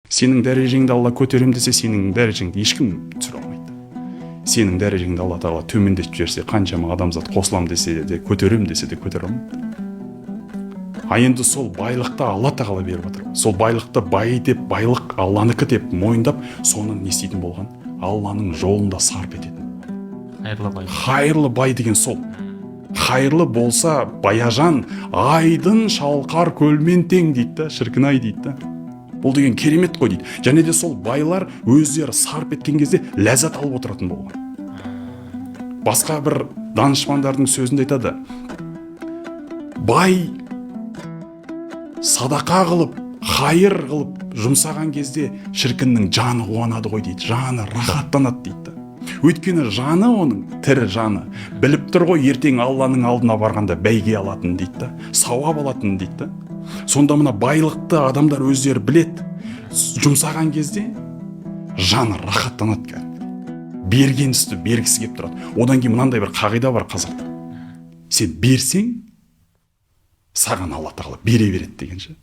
Сенің дәрежеңді Алла көтеремін десе, сенің дәрежеңді ешкім түсіре алмайды. Сенің дәрежеңді Алла Тағала төмендетіп жіберсе, қаншама адамзат қосылам десе де, көтеремін десе де, көтере алмайды. А енді сол байлықты Алла Тағала беріп жатыр. Сол байлықты бай деп, байлық Алланікі деп мойындап, соны не істейтін болған? Алланың жолында сарп ететін. Хайырлы бай. Хайырлы бай деген сол. Хайырлы болса, баяжан айдын шалқар көлмен тең дейді да, шіркін ай дейді да. Бұл деген керемет қой дейді. Және де сол байлар өздері сарп еткен кезде ләззат алып отыратын болған. Басқа бір данышпандардың сөзінде айтады: бай садақа қылып, хайыр қылып жұмсаған кезде шіркіннің жаны қуанады ғой дейді, жаны рахаттанады дейді да. Өйткені жаны, оның тірі жаны біліп тұр ғой, ертең Алланың алдына барғанда бәйге алатын дейді да, сауап алатын дейді да. Сонда мына байлықты адамдар өздері білет, жұмсаған кезде жаны рахаттанады, кәдімгі берген үсті бергісі келіп тұрады. Одан кейін мынандай бір қағида бар қазақта: сен берсең, саған Алла Тағала бере береді деген ше.